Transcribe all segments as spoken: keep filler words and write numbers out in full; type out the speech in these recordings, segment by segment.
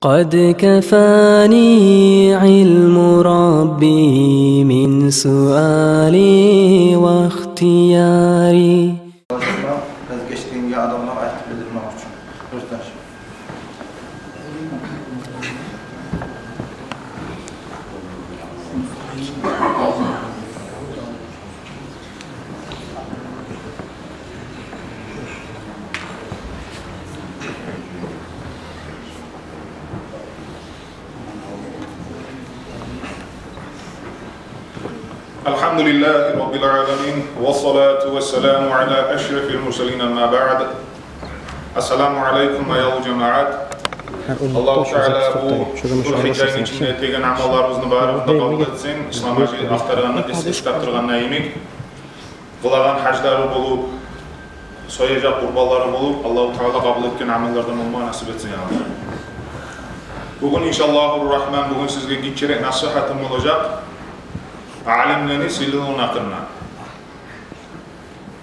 قد كفاني علم ربي من سؤالي واختياري. Бираз гечден гелген адамлар айтып билдирмек учун. Бир таш. الحمد لله رب العالمين، والصلاة والسلام على أشرف المرسلين، أما بعد. Ассаламу алейкум, аявлу жамаат. Аллагьу Таала бу зулгьижжа айны ичинде этеген амалларыбызны барын да къабул этсин. Ислам гьажи ахтаргъанны эс-, эсгерип тургъанда йимик, къылагъан гьажлары болуп, сояжакъ къурбанлары болуп, Аллагьу Таала къабул этген амаллардан болмагъа насип этсин, я Аллагь. Бугюн, иншааллагьу рагьман, бугюн сизге гиччирек насигьатым болажакъ алимлени сыйлылыгъыны гьакъында.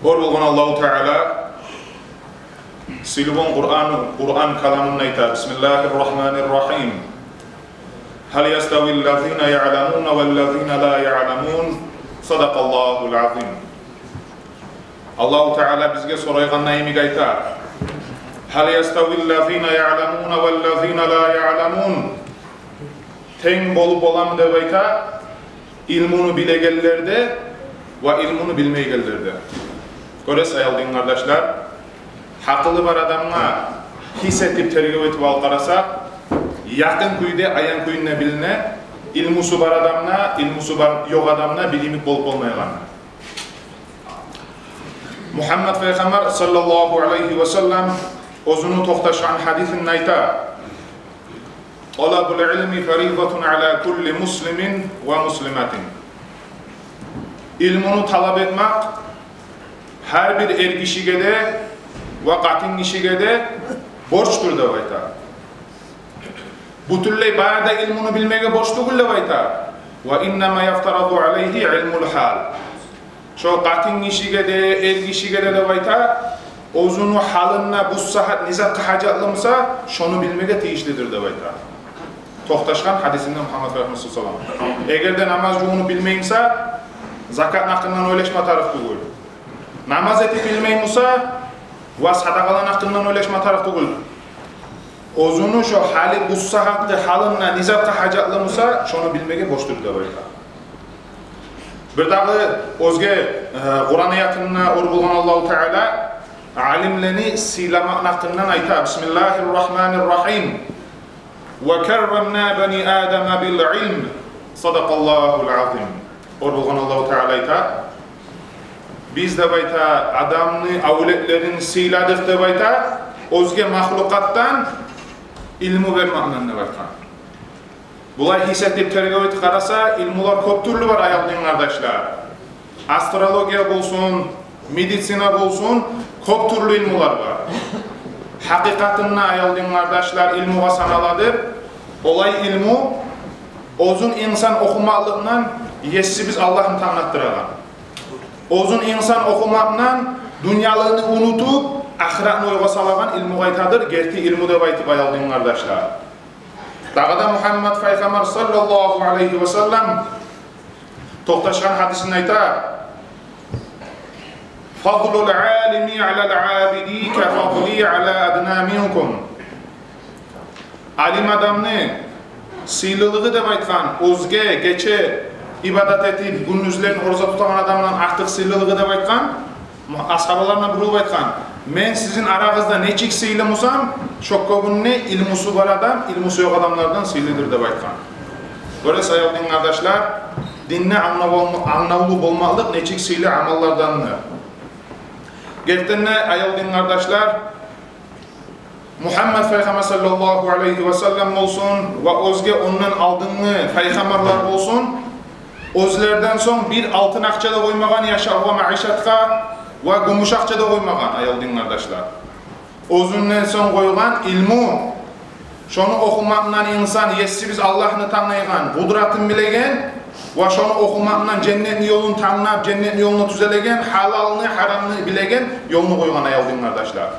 Оьр болгъан Аллагьу Таала сыйлы болгъан Къуран, Къуран каламында айта: بسم الله الرحمن الرحيم. هل يستوي الذين يعلمون والذين لا يعلمون. صدق الله العظيم. Аллагьу Таала бизге сорайгъанда йимик айта: هل يستوي الذين يعلمون والذين لا يعلمون. Тенг болуп боламы деп айта илмуну билегенлер де ва илмуну билмейгенлер де. Гёресиз, аявлу дин къардашлар, гьакъылы бар адамгъа гьис этип, тергев этип алып къарасакъ, якъын кюйде, аян кюйде билине, илмусу бар адамгъа, илмусу бар, ёкъ адамгъа бир йимик болуп болмайгъан. Мугьаммад пайхаммар саллаллагьу алайгьи ва саллам оьзюню токъташгъан гьадисинде айта: طلب العلم فريضة على كل مسلم ومسلمة. Илмуну талап этмек гьар бир эр гишиге де ва къатын гишиге де борчдур деп айта. Бютюнлей бары да илмуну билмеге борч тюгюл деп айта. وإنما يفترض عليه علم الحال. Шо къатын гишиге де, эр гишиге де деп айта, оьзюню гьалына бу сагьат не затгъа гьажатлы буса, шону билмеге тийишлидир деп айта. Токъташгъан гьадисинде Мугьаммад пайхаммар саллаллагьу алайгьи ва саллам. Эгер де намаз жувунуп билмей буса, закатны гьакъындан ойлашма тарыкъ тюгюл. Намаз этип билмей буса, ва садакъаланы гьакъындан ойлашма тарыкъ тюгюл. Оьзюню шо гьалы, бу сагьатны гьалына не затгъа гьажатлы буса, шону билмеге борчдур деп айта. Бирдагъы оьзге, э, Къуран аятында оьр болгъан Аллагьу Таала алимлени сыйламакъны гьакъындан айта: بسم الله الرحمن الرحيم. وكرمنا بني آدم بالعلم. صدق الله العظيم. Оьр болгъан Аллагьу Таала айта: биз деп айта адамны авлетлерин сыйладыкъ деп айта оьзге махлукъатдан илму бермекден деп айтгъан. Булай гьис этип, тергев этип къараса, илмулар кёп тюрлю бар, аявлу дин къардашлар. Астрология болсун, медицина болсун, кёп тюрлю илмулар бар. Гьакъыкъатында, аявлу дин къардашлар, илмугъа саналадыр олай илму, оьзюн инсан охумакълыкъдан Есибиз Аллагьны танглатдырагъан. Оьзюн инсан охумакъдан дюньялыгъын унутуп, ахыратны ойгъа салагъан илмугъа айтадыр герти илму деп айтып, аявлу дин къардашлар. Дагъы да Мугьаммад пайхаммар саллаллагьу алайгьи ва саллам токъташгъан гьадисинде айта: فضل العالم على العابد كفضلي على أدنى منكم. Алим адамны сыйлылыгъы деп айтгъан, оьзге гече ибадат этип, гюндюзлерин ораза тутагъан адамдан артыкъ сыйлылыгъы деп айтгъан, асгьабаларына бурулуп айтгъан: мен сизин арагъызда нечик сыйлы бусам, шо кюйде илмусу бар адам илмусу ёкъ адамлардан сыйлыдыр деп айтгъан. Гёресиз, аявлу дин къардашлар, динде англавлу, англавлу болмакълыкъ нечик сыйлы амаллардандыр. Гертиден де, аявлу дин къардашлар, Мугьаммад пайхаммар саллаллагьу алайгьи ва саллам болсун ва оьзге ондан алдынгъы пайхаммарлар болсун, оьзлерден сонг бир алтын акъча да къоймагъан яшавгъа, магьишатгъа, ва гюмюш акъча да къоймагъан, аявлу дин къардашлар. Оьзюнден сонг къойгъан илму, шону охумакъдан инсан Есибиз Аллагьны танглайгъан, къудратын билеген, ва шону охумакъдан женнетни ёлун танглап, женнетни ёлуна тюзелеген, гьалалны, гьарамны билеген ёлну къойгъан, аявлу дин къардашлар.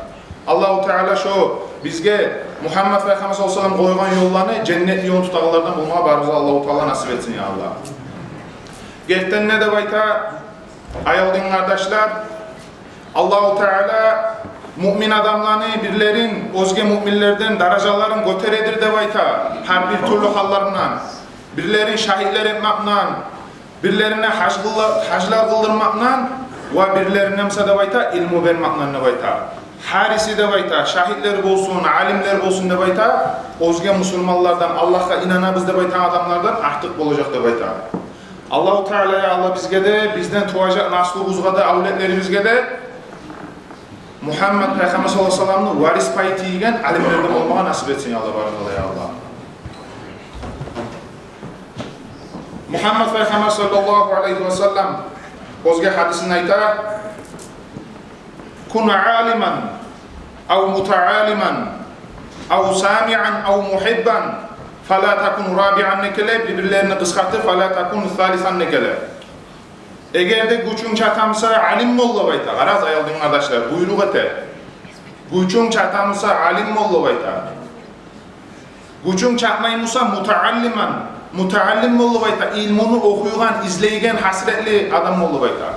Аллагьу Таала шо бизге Мугьаммат пайхаммар саллаллагьу алайгьи ва саллам къойгъан ёлланы, женнет ёлун тутагъанлардан болмагъа барыбызгъа Аллагьу Таала насип этсин, я Аллагь. Гертиден де, деп айта, аявлу дин къардашлар, Аллагьу Таала муъмин адамланы бирлерин оьзге муъминлерден даражаларын гётередир, деп айта, гьар бир тюрлю гьалларындан. Бирлерин шагьитлер этмакъдан, бирлерине гьаж къылла-, гьажлар къылдырмакъдан ва бирлерине буса, деп айта, илму бермакъдан, деп айта. Гьариси, деп айта, шагьитлер болсун, алимлер болсун, деп айта, оьзге мусулманлардан, Аллагьгъа инанабыз деп айтагъан адамлардан артыкъ болажакъ, деп айта. Аллагьу Таала, я Аллагь, бизге де, бизден туважакъ наслубузгъа да, авлетлерибизге де Мугьаммат пайхаммар саллаллагьу алайгьи ва салламны варис пай тийген алимлерден болмагъа насип этсин, я Аллагь, барыбызгъа да, я Аллагь. Мугьаммат пайхаммар саллаллагьу алайгьи ва саллам оьзге гьадисинде айта: «Кун алиман, ав мутаалиман, ав самиан, ав мугьиббан, фала такун рабиан», — не геле, бир-бирлерин къысгъартып, «фала такун салисан», — не геле. Эгер де гючюнг чата буса, алим бол, деп айта. Къарагъыз, аявлу дин къардашлар, буйрукъ эте. Гючюнг чата буса, алим бол, деп айта. Гючюнг чатмай буса, мутаалиман, мутаалим бол, деп айта, илмуну охуйгъан, излейген гьасиретли адам бол, деп айта.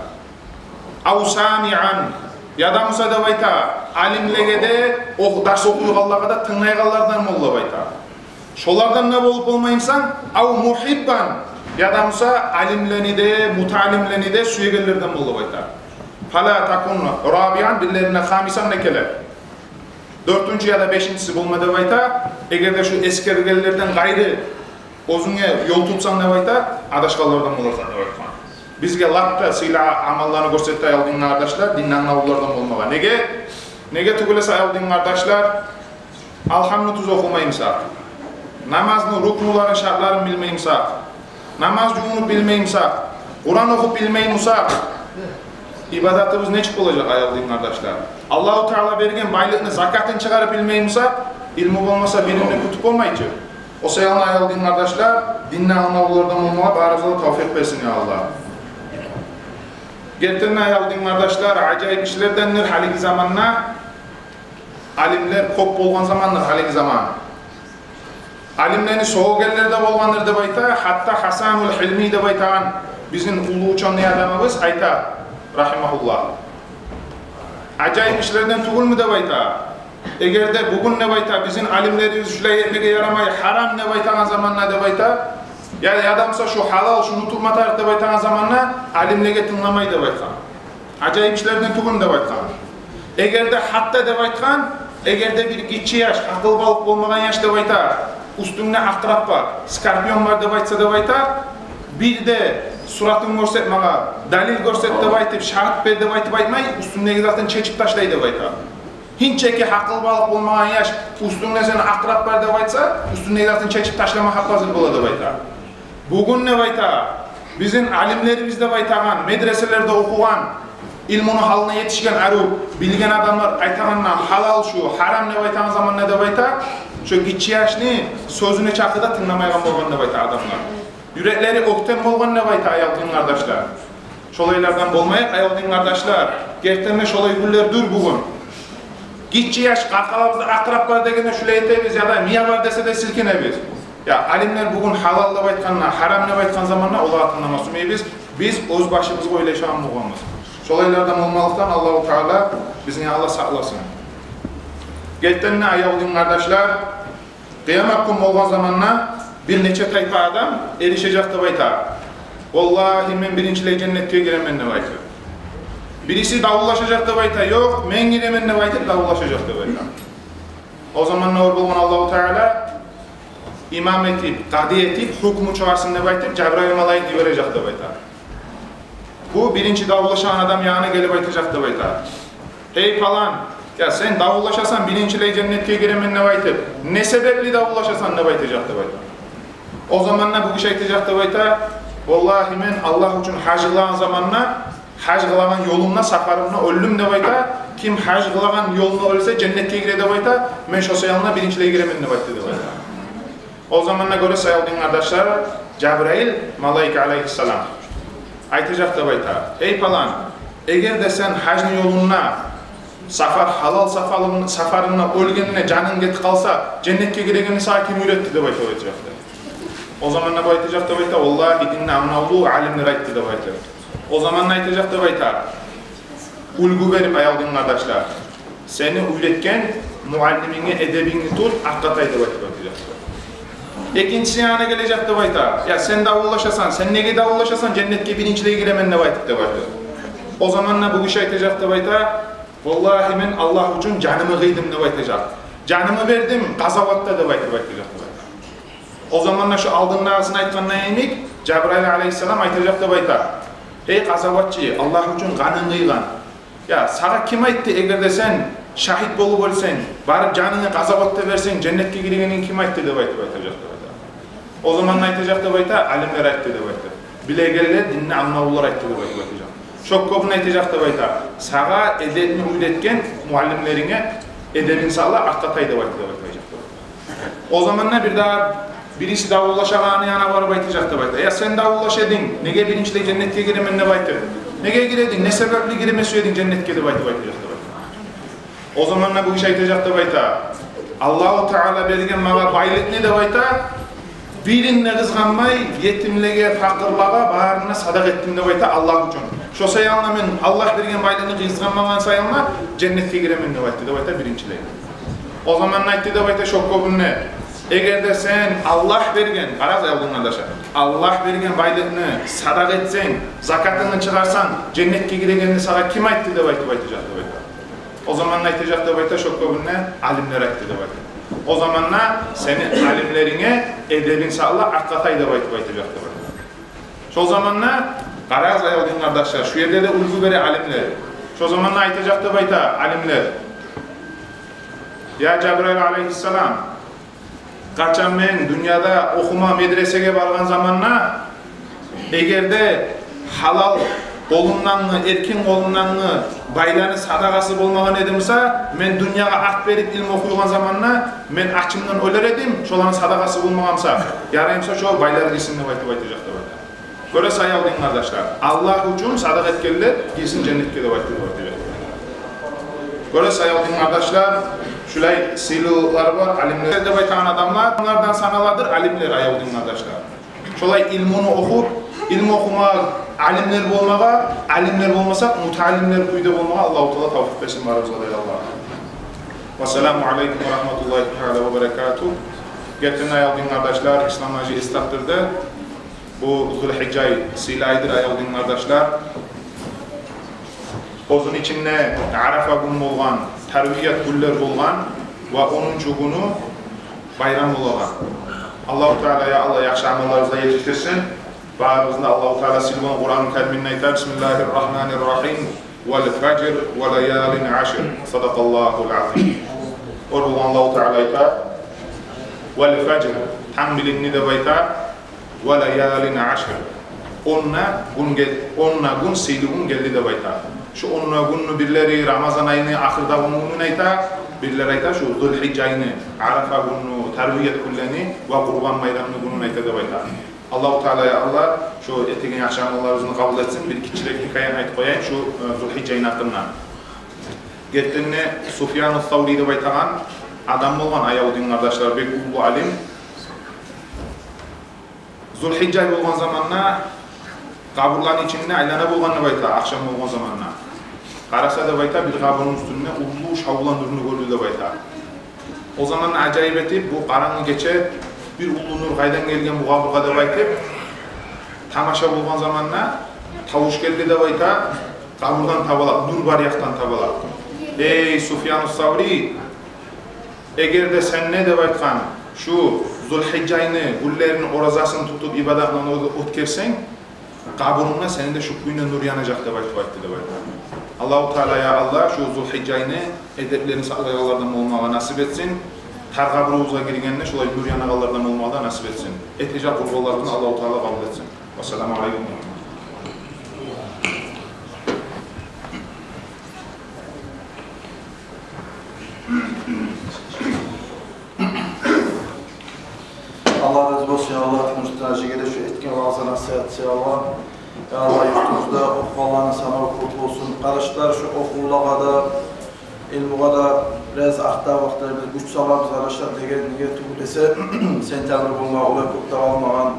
Ав самиан, яда буса, деп айта, алимлеге де, ох-, дарс охуйгъанлагъа да тынглайгъанлардан бол, деп айта. Шолардан да болуп болмай бусанг, ав мугьиббан, яда буса алимлени де, мутаалимлени де сюегенлерден бол, деп айта. Фала такун рабиан, бирлерине хамисан, не геле. Дёртюнчю яда бешинчиси болма, деп айта. Эгер де шу эсгерилгенлерден къайры оьзюнге ёл тутсанг, деп айта, адашгъанлардан боларсан, деп айта. Бизге лап да сыйлы амалланы гёрсетди, аявлу дин къардашлар, динни англавлулардан болмагъа. Неге? Неге тюгюл эсе, аявлу дин къардашлар, Алгьамны тюз охумай бусакъ, намазны рукнуларын, шартларын билмей бусакъ, намаз жувунуп билмей бусакъ, Къуран охуп билмей бусакъ, ибадатыбыз нечик болажакъ, аявлу дин къардашлар? Аллагьу Таала берген байлыкъны закатын чыгъарып билмей бусакъ, илму болмаса, бирин де кютюп болмай чы. О саялы, аявлу дин къардашлар, динни англавлулардан болмагъа барыбызгъа да тавфикъ берсин, я Аллагь. Гертиден де, аявлу дин къардашлар, ажайып ишлердендир гьалиги заманда алимлер кёп болгъан замандыр гьалиги заман. Алимлени сёгегенлер де болгъандыр, деп айта, гьатта Гьасанул Гьилми деп айтагъан бизин уллу учёный адамыбыз айта, рагьимагьуллагь. Ажайып ишлерден тюгюлмю, деп айта. Эгер де бугюн, деп айта, бизин алимлерибиз шулай этмеге ярамай, гьарам деп айтагъан заманда, деп айта, я, яда буса шу гьалал, шуну тутма тарыкъ деп айтагъан заманда, алимлеге тынгламай, деп айтгъан. Ажайып ишлерден тюгюл деп айтгъан. Эгер де гьатта деп айтгъан, эгер де бир гиччи яш, гьакъылбалыкъ болмагъан яш, деп айта, уьстюнгде акърап бар, скорпион бар деп айтса, деп айта, бир де суратын гёрсет магъа, далил гёрсет деп айтып, шагьат бер деп айтып айтмай, уьстюндеги затын чечип ташлай, деп айта. Гьинчеки гьакъылбалыкъ болмагъан яш уьстюнгде сени акърап бар деп айтса, уьстюндеги затын чечип ташлама гьакъ гьазир бола, деп айта. Бугюн, деп айта, бизин алимлерибиз деп айтагъан, медреселерде охугъан, илмуну гьалына етишген, арив билген адамлар айтагъандан, гьалал шу, гьарам деп айтагъан заманда, деп айта, шо гиччи яшны сёзюне чакъы да тынгламайгъан болгъан, деп айта, адамлар. Юреклери оьктем болгъан, деп айта, аявлу дин къардашлар. Шолайлардан болмайыкъ, аявлу дин къардашлар. Гертиден де шолай гюнлер дюр бугюн. Гиччи яш къаркъарабызда акърап бар дегенде шулай этебиз, яда мия бар десе де силкинебиз. Я, алимлер бугюн гьалал деп айтгъанда, гьарам деп айтгъан заманда олагъа тынглама сюймейбиз. Биз оьз башыбызгъа ойлашагъан болгъанбыз. Шолайлардан болмалыкъдан Аллагьу Таала бизин, я Аллагь, сакъласын. Гертиден де, аявлу дин къардашлар, къыямат гюн болгъан заманда бир нече тайпа адам эришежек деп айта. Валлагьи, мен биринчилей женнетге гиремен деп айтып. Бириси давуллашажакъ деп айта, ёкъ, мен гиремен деп айтып давуллашажакъ деп айта. О заманда оьр болгъан Аллагьу Таала имам этип, къади этип, гьукму чыгъарсын деп айтып, Жабрайыл малайик йибережек деп айта. Бу биринчи давуллашагъан адам янына гелип айтажакъ деп айта: «Гьей, палан, я, сен давуллашасан, биринчилей женнетге гиремен деп айтып. Не себепли давуллашасан?» — деп айтажакъ деп айта. О заманда бу гиши айтажакъ деп айта: «Валлагьи, мен Аллагь учун гьаж къылагъан заманда, гьаж къылагъан ёлумда, сапарымда оьлдюм, — деп айта. — Ким гьаж къылагъан ёлунда оьлсе, женнетге гире, — деп айта. — Мен шо саялы биринчилей гиремен», — деп айтды деп айта. О заманда гёресиз, аявлу дин къардашлар, Жабрайыл малайик алайгьиссалам айтажакъ деп айта: «Гьей, палан, эгер де сен гьажны ёлунда Сафар, гьалал сафарынг-, сафарынгда оьлгенине жанынг гетип къалса, женнетге гирегенни сагъа ким уьйретди деп айтып айтажакъ. О заманда бу айтажакъ деп айта, валлагь, динни англавлу алимлер айтды деп айтып. О заманда айтажакъ деп айта, уьлгю берип, аявлу дин къардашлар, сени уьйретген муаллиминге эдебингни тут, артгъа тай деп айтып айтажакъ. Экинчиси янына гележек деп айта, я сен давуллашасан, сен неге давуллашасан, женнетге биринчилей гиремен деп айтып деп айта. О заманда бу гиши айтажакъ деп айта, валлагь, мен Аллагь учун жанымны къыйдым деп айтажакъ. Жанымны бердим къазаватда деп айтып айтажакъ деп айта. О заманда шу алдындагъысын айтгъанда йимик, Жабрайыл алейгьиссалам айтажакъ деп айта, эй къазаватчы, Аллагь учун къанынгны къыйгъан, я сагъа ким айтды, эгер де сен шагьит болуп оьлсенг, барып жанынгны къазаватда берсенг, женнетге гирегенин ким айтды деп айтып айтажакъ деп айта. О заманда айтажакъ деп айта, алимлер айтды деп айта. Билегенлер, динни англавлулар айтды деп айтып айтажакъ. Шо кёбюн айтажакъ деп айта, сагъа эдебингни уьйретген муаллимлеринге эдебингни сакъла, артгъа тай деп айтды деп айтажакъ. О заманда бирдагъы бириси давуллашагъаны янына барып айтажакъ деп айта, я сен давуллаша эдинг, неге биринчилей женнетге гиремен деп айтып, неге гире эдинг, не себепли гирме сюе эдинг женнетге деп айтып айтажакъ деп айта. О заманда бу гиши айтажакъ деп айта, Аллагьу Таала берген магъа байлыкъны деп айта, бирин де къызгъанмай, етимлеге, пакъырлагъа, барына садакъа этдим деп айта Аллагь учун. Шо саялы мен Аллагь берген байлыкъны къызгъанмагъан саялы женнетге гиремен деп айтды деп айта биринчилей. О заманда айтды деп айта шо кёбюнде, эгер де сен Аллагь берген, къарагъыз, аявлу дин къардашлар, Аллагь берген байлыкъны садакъа этсенг, закатынгны чыгъарсанг, женнетге гирегенни сагъа ким айтды деп айтып айтажакъ деп айта. О заманда айтажакъ деп айта шо кёбюнде, алимлер айтды деп айта. О заманда сени алимлеринге эдебингни сакъла, артгъа тай деп айтып айтажакъ деп айта. Шо заманда, къарагъыз, аявлу дин къардашлар, шу ерде де уьлгю бере алимлер. Шо заманда айтажакъ деп айта алимлер, я Жабрайыл алейгьиссалам, къачан мен дюньяда охума медресеге баргъан заманда, эгер де гьалал къолумдагъы, эркин къолумдагъы байланы садагъасы болмагъан эди буса, мен дюньягъа арт берип илму охуйгъан заманда мен ачымдан оьлер эдим, шоланы садагъасы болмагъан буса. Ярай буса, шо байлар гирсин деп айтып айтажакъ деп айта. Гёресиз, аявлу дин къардашлар, Аллагь учун садакъа этгенлер гирсин женнетге деп айтып айтажакъ. Гёресиз, аявлу дин къардашлар, шулай сыйлылар бар алимлер деп айтагъан адамлар, олардан саналадыр алимлер, аявлу дин къардашлар. Шолай илмуну охуп, илму охумагъа, алимлер болмагъа, алимлер болмасакъ, мутаалимлер кюйде болмагъа Аллагьу Таала тавфикъ берсин барыбызгъа да, я Аллагь. Вассаламу алейкум ва рагьматуллагьи таала ва баракатугь. Гертиден, аявлу дин къардашлар, ислам гьажи эс тапдырды. Бу Зулгьижжа ай сыйлы айдыр, аявлу дин къардашлар. Оьзюню ичинде Арафа гюн болгъан, Тарвият гюнлер болгъан ва онунчу гюню байрам болагъан. Аллагьу Таала, я Аллагь, яхшы амалларыбызгъа етишдирсин. Барыбызны да Аллагьу Таала сыйлы болгъан Къуран Кариминде айта: «Бисмиллагьи ррагьмани ррагьим. Вал фажр, ва лаялин ашр». Садакъаллагьул азим. Оьр болгъан Аллагьу Таала айта: «Вал фажр», танг билинди деп айта, «ва лаялин ашр». Он да гюн гел-, он да гюн, сыйлы гюн гелди деп айта. Шу он да гюнню бирлери Рамазан айны ахырдагъы гюнюн айта, бирлери айта шу Зулгьижжа айны, Арафа гюнню, Тарвият гюнлени ва Къурбан байрамны гюнюн айта деп айта. Аллагьу Таала, я Аллагь, шу этеген яхшы амалларыбызны къабул этсин. Бир гиччирек гьикаяны айтып къояйым шу, э, Зулгьижжа айны гьакъында. Гертиден де Суфьяну Саври деп айтагъан адам болгъан, аявлу дин къардашлар, бек уллу алим. Зулгьижжа ай болгъан заманда къабурланы ичинде айлана болгъан деп айта, ахшам болгъан заманда. Къараса деп айта, бир къабурну уьстюнде уллу шавлан нурну гёрдю деп айта. О заманда ажайып этип, бу къарангы гече бир уллу нур къайдан гелген бу къабургъа деп айтып, тамаша болгъан заманда тавуш гелди деп айта, къабурдан табалап, нур бар якъдан табалап: «Эй, Суфьяну Саври, эгер де сен не деп айтгъан, шу Зулгьижжа айны гюнлерини оразасын тутуп, ибадатларын оьт-, оьтгерсенг, къабурунгда сени де шу кюйде нур янажакъ», — деп айтып айтды деп айта. Аллагьу Таала, я Аллагь, шу Зулгьижжа айны эдеплерин сакълайгъанлардан болмагъа насип этсин. Тар къабурубузгъа гиргенде шолай нур янагъанлардан болмагъа да насип этсин. Этежек къурбанларыбызны Аллагьу Таала къабул этсин. Вассаламу алейкум. Аллагь рази болсун, я Аллагь, Тимур устазгъа да шу этген ваъза-насигьат, я Аллагь. Я Аллагь, юртубузда охугъанланы санаву кёп болсун. Къардашлар, шу охувлагъа да Илмугъа да бираз артда вакътилерде гюч салабыз, къардашлар, деген неге тюгюл эсе, сентябрь болма, олай кёп де къалмагъан.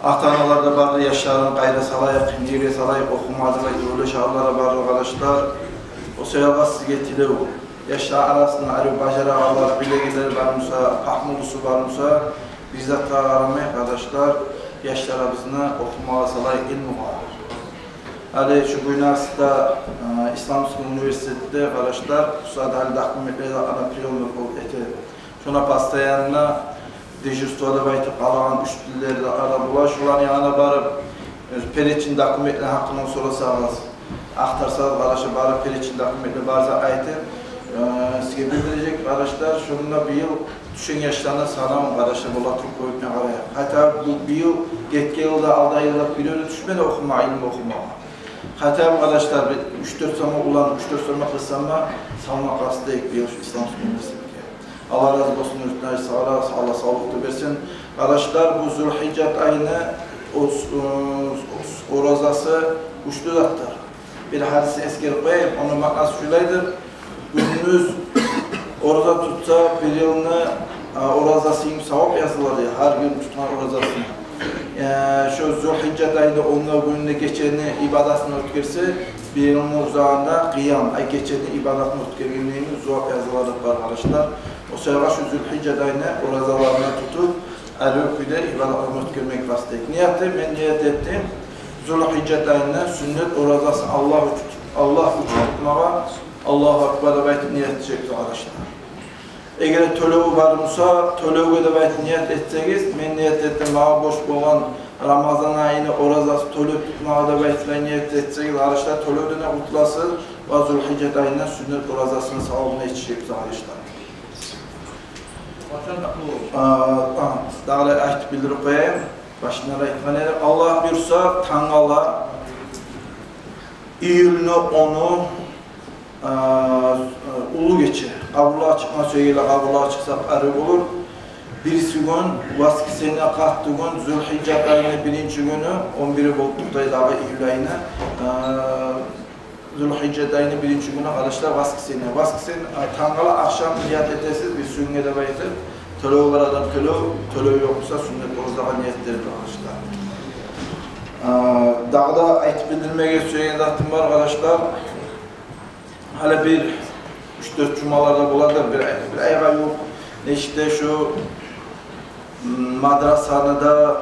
Ата-аналар да бары да яшларын къайда салайыкъ, неге салайыкъ охумагъа деп айтып ойлашагъанлар да бары да, къардашлар. О саялы сизге тилев: яшлар арасында арив бажарагъанлар, билегенлер бар буса, пагьмулусу бар буса, бир затгъа къарамай, къардашлар, яшларыбызны охумагъа салайыкъ илмугъа. Гьали шу Буйнакскиде, э, исламский университетде, къардашлар, бу сагьат гьали документлер де ана приёмный болуп эте. Шонда постоянно дежурство деп айтып къалагъан учительлер де ара бола. Шоланы янына барып, оьз перечень документлер гьакъындан сорасагъыз, ахтарсагъыз, къардашлар, бары перечень документлер бар зат айтып, э, сизге билдирежек, къардашлар. Шонда быйыл тюшген яшланы санавун, къардашлар, бола туруп кёбюйтме къарайыкъ. Гьатта бу быйыл, гетген йыл да, алда йыл да бирев де тюшмеди охумагъа, илму охумагъа. Гьатта бу, къардашлар, бир уьч-дёрт сама улан, уьч-дёрт сама къыз сама салмакъ къаст этейик быйыл шу исламский университетге. Аллагь рази болсун, Нуритдин гьажи, сагъа да, Аллагь савлукъ да берсин. Къардашлар, бу Зулгьижжат айны о-, о-, оразасы гючлю затдыр. Бир гьадисни эсгерип къояйым, ону маънасы шулайдыр: гюндюз ораза тутса, бир йылны, а, оразасы йимик савап языла дей, гьар гюн тутгъан оразасына. Э, шо Зулгьижжат айны онгу гюнюнде гечени ибадатын оьтгерсе, бир йылны узагъында къыям ай гечени ибадатын оьтгергенни йимик зувап языла деп бар, къардашлар. О саялы шу Зулгьижжат айны оразаларын тутуп, арив кюйде ибадатларын оьтгермек къаст этейик. Нияты, мен ният этдим, Зулгьижжат айны сюннет оразасын Аллагь учун, Аллагь учун тутмагъа, Аллагьу акбар деп айтып ният этежекбиз, къардашлар. Эгер тёлевю бар буса, тёлевге деп айтып ният этсегиз, мен ният этдим, магъа борч болгъан Рамазан айны оразасын тёлеп тутмагъа деп айтып ният этсегиз, къардашлар, тёлевден де къутуласыз ва Зулгьижжат айны сюннет оразасыны савабына етишежекбиз, къардашлар. Къачан да къылып болур? А, а, дагъы да айтып билдирип къояйым. Башында да айтгъан эдим. Аллагь буюрса, тангала июльню ону, а, уллу гече. Къабурлагъа чыкъма сюегенлер къабурлагъа чыкъсакъ арив болур. Биринчи гюн, воскресенье, къатты гюн, Зулгьижжат айны биринчи гюню, он бири болуп токътай дагъы июль айны. А, Зулгьижжат айны биринчи гюню, къардашлар, воскресенье. Воскресенье, а, тангала ахшам ният этесиз, бир сююнге деп айтып, тёлев бар адам тёлев, тёлев ёкъ буса, сюннет оразагъа ният этер, къардашлар. А, дагъы да айтып билдирмеге сюеген затым бар, къардашлар. Гьали бир уьч-дёрт жумалар да боладыр, бир ай, бир айгъа ювукъ нечик де шу мадрасаны да,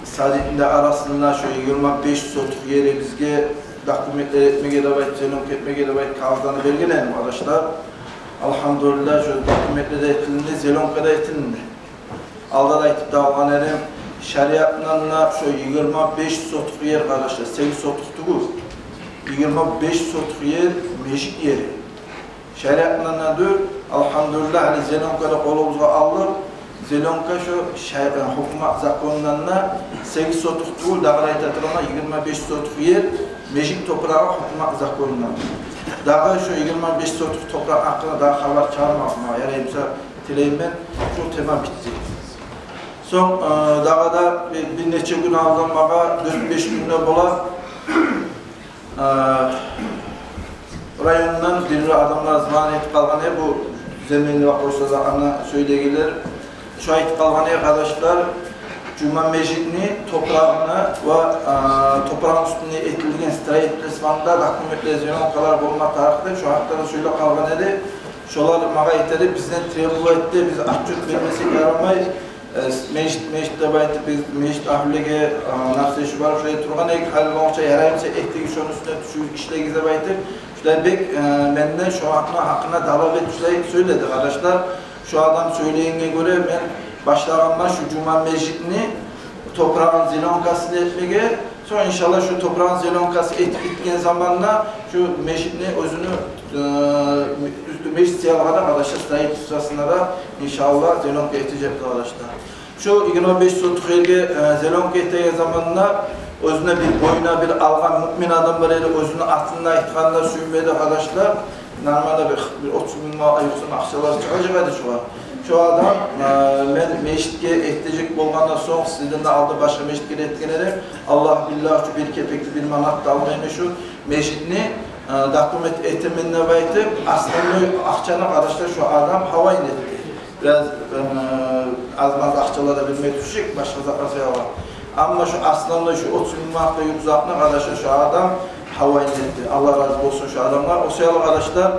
садикни де арасында шу йигирма беш сотух ерибизге документлер этмеге деп айтып, зелёнка этмеге деп айтып, кагъызланы берген эдим, къардашлар. Алгьамдулиллагь, шу документлер де этилинди, зелёнка да этилинди. Алда да айтып да алгъан эдим, шариатдан да шу йигирма беш сотух ер, къардашлар, сегиз сотух тюгюл, йигирма беш сотух ер межит ери. Шариатдан да дюр, алгьамдулиллагь, гьали зелёнканы къолубузгъа алдыкъ. Зелёнка шу шариат, гьукумат законундан да сегиз сотух тюгюл, дагъы да айта турама, йигирма беш сотух ер межит топурагъы гьукумат законундан. Дагъы шу йигирма беш сотух топуракъ гьакъында дагъы хабар чыгъармагъа ярай буса, тилеймен, шу тема битди. Сонг, э, дагъы да бир, бир нече гюн алдан, магъа дёрт-беш гюн де бола, э, райондан бир адамлар звонок этип къалгъан эди, бу земельный вопросда да ана сёйлегенлер. Шо айтып къалгъан эди, къардашлар, жума межитни топурагъына ва, э, топурагъыны уьстюнде этилген строительствону да документлер, зелёнкалар болма тарыкъ деп, шо гьакъда да сёйлеп къалгъан эди. Шолар магъа айта эди, бизден требовать эте, биз отчёт бермесек ярамай. Э, межит, межит деп айтып, биз межит агьлюлеге, э, навстречу барып, шолай тургъан эдик, гьали болгъунча ярай буса этигиз, шону уьстюне тюшюп ишлегиз деп айтып, шолай бек, э, менден шо гьакъына, гьакъына талап этип, шолай сёйледи, къардашлар. Шо адам сёйлегенге гёре, мен башлагъанман шу жума межитни топурагъын зелёнкасын этмеге. Сонг, иншаллагь, шу топурагъын зелёнкасын этип битген заманда шу межитни оьзюню, э, уьстю межит саялгъа да, къардашлар, строительствосуна да, иншаллагь, зелёнка этежекбиз, къардашлар. Шу йигирма беш сотух ерге, э, зелёнка этеген заманда оьзюне бир боюна бир алгъан муъмин адам бар эди, оьзюню атын да айтгъанда сюймеди, къардашлар. Нормально бир, бир отуз минг ма-, юкъсама акъчалар чыгъажакъ эди шогъар. Шо адам, э, мен межитге этдирежек болгъандан сонг, сизден де алда башгъа межитге де этген эдим. Аллагь биллагь учун бир кепек де, бир манат да алмайман шу межитни, Э, документ этемен деп айтып, основной акъчаны, къардашлар, шо адам хавайын этди. Бираз, э, аз-маз акъчалар да бермеге тюшежек, башгъа затгъа саялы. Амма шо основной, шо отуз минг манатгъа ювукъ затны, къардашлар, шо адам хавайын этди. Аллагь рази болсун шо адамгъа. О саялы, къардашлар,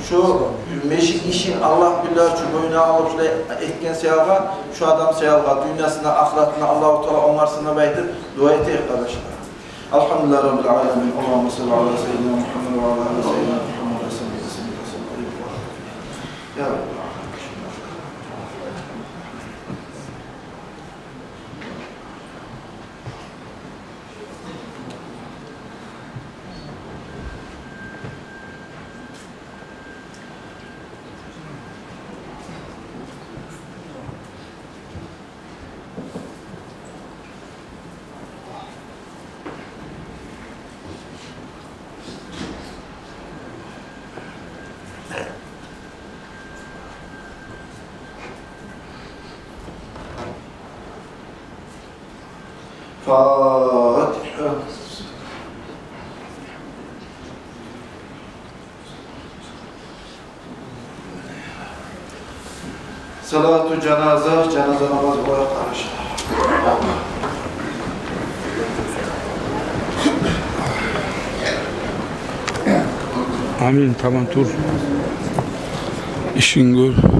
шо межит ишин Аллагь биле шо бойнуна алып, шулай этген саялы, шо адам саялы, дюньясын да, ахыратын да Аллагьу Таала онгарсын деп айтып, дуа этейик, къардашлар. الحمد لله رب العالمين. اللهم صل على سيدنا محمد وعلى آل سيدنا محمد وسلم تسليما كثيرا. يا رب العالمين. Фатигьа. Салату жаназа, жаназа намаз къылайыкъ, къардашлар. Амин, таман, тур. Ишин гёр.